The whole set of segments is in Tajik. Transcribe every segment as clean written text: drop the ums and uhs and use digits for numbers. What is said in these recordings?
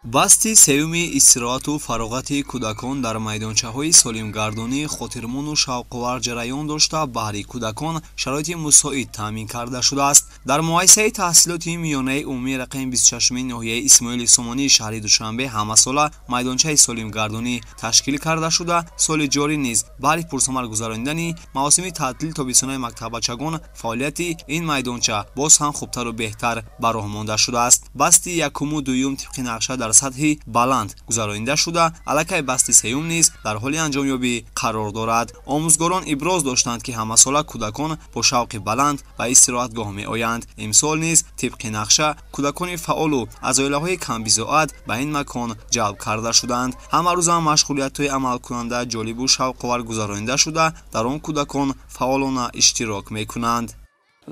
Басти сеюми истироҳату фароғати кӯдакон дар майдончаҳои солимгардонӣ хотирмону шавқовар ҷараён дошта, баҳри кӯдакон шароити мусоид таъмин карда шудааст. Дар муассисаи таҳсилоти миёнаи умумии рақами 26 ноҳияи Исмоили Сомонии шаҳри Душанбе ҳамасола майдончаи солимгардонӣ ташкил карда шуда, соли ҷорӣ низ баҳри пурсамар гузаронидани мавсими таътили тобистонаи мактаббачагон фаъолияти ин майдонча боз ҳам хубтару беҳтар ба роҳ монда шудааст. Басти якуму дуюм тибқи нақша дар сатҳи баланд гузаронида шуда, аллакай басти сеюм низ дар ҳоли анҷомёбӣ қарор дорад. Омӯзгорон иброз доштанд, ки ҳамасола кӯдакон бо шавқи баланд ба истироҳатгоҳ меоянд. Имсол низ тибқи нақша кӯдакони фаъолу аз оилаҳои камбизоат ба ин макон ҷалб карда шуданд. Ҳамарӯза машғулиятҳои амалкунанда ҷолибу шавқовар гузаронида шуда, дар он кӯдакон фаъолона иштирок мекунанд.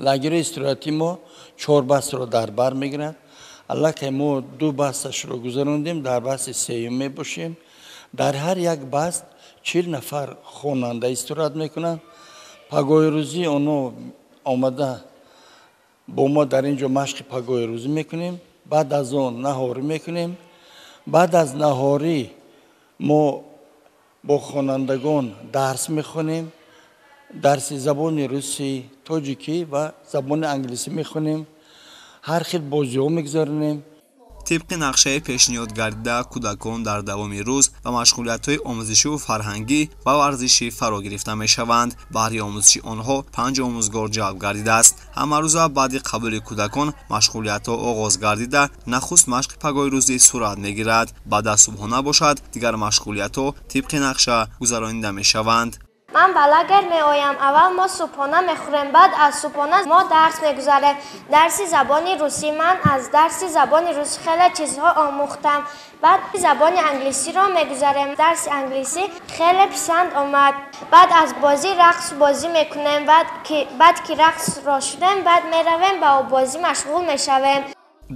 Лагери истироҳатии мо 4 бастро дар бар мегирад. Аллакай мо 2 басташро гузарондем, дар басти сеюм мебошем. Дар ҳар як баст 40 нафар хонанда истироҳат мекунанд. Пагоҳи рӯзӣ онҳо омада бо мо дар ин ҷо машқи пагоҳи рӯзӣ мекунем. Баъд аз он наҳорӣ мекунем. Баъд аз наҳорӣ мо бо хонандагон дарс мехонем. Дарси забони русӣ, тоҷикӣ ва забони англисӣ мехонем. Ҳар хел бозиҳо мегузаронем. Тибқи нақшаи пешниҳод гардида, кӯдакон дар давоми рӯз ба машғулиятҳои омӯзишиву фарҳангӣ ва варзишӣ фаро гирифта мешаванд. Баҳри омӯзиши онҳо 5 омӯзгор ҷалб гардидааст. Ҳамарӯза баъди қабули кӯдакон машғулиятҳо оғоз гардида, нахуст машқи пагоҳи рӯзӣ сурат мегирад. Баъд аз субҳона бошад, дигар машғулиятҳо тибқи нақша гузаронида мешаванд. Ман ба лагер меоям. Аввал мо субҳона мехӯрем, баъд аз субҳона мо дарс мегузарем. Дарси забони русӣ. Ман аз дарси забони русӣ хеле чизҳо омӯхтам. Баъд забони англисиро мегузарем. Дарси англисӣ хеле писанд омад. Баъд аз бозӣ рақс бозӣ мекунем. Баъд ки рақсро шудем, баъд меравем ба оббозӣ машғул мешавем.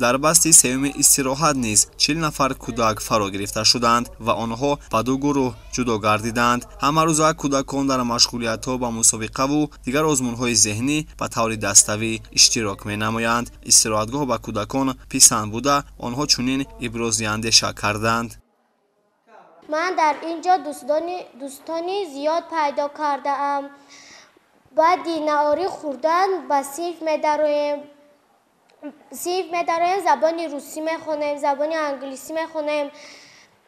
Дар басти сеюми истироҳат низ 40 нафар кӯдак фаро гирифта шуданд ва онҳо ба 2 гурӯҳ ҷудо гардиданд. Ҳамарӯза кӯдакон дар машғулиятҳо ба мусобиқаву дигар озмунҳои зеҳнӣ ба таври даставӣ иштирок менамоянд. Истироҳатгоҳ ба кӯдакон писанд буда, онҳо чунин ибрози андеша карданд. Ман дар ин ҷо дӯстони зиёд пайдо кардаам. Баъди наҳорӣ хӯрдан ба синф медароем. Синф медароем, забони русӣ мехонем, забони англисӣ мехонем.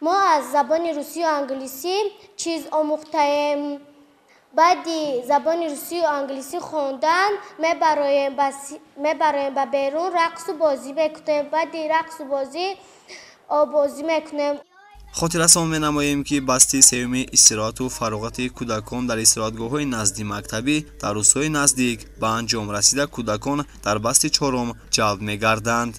Мо аз забони русию англисӣ чиз омӯхтаем. Баъди забони русию англисӣ хондан мебароем ба берун, рақсу бозӣ мекунем. Баъди рақсу бозӣ оббозӣ мекунем. Хотиррасон менамоем, ки басти сеюми истироҳату фароғати кӯдакон дар истироҳатгоҳҳои назди мактабӣ дар рӯзҳои наздик ба анҷом расида, кӯдакон дар басти чорум ҷалб мегарданд.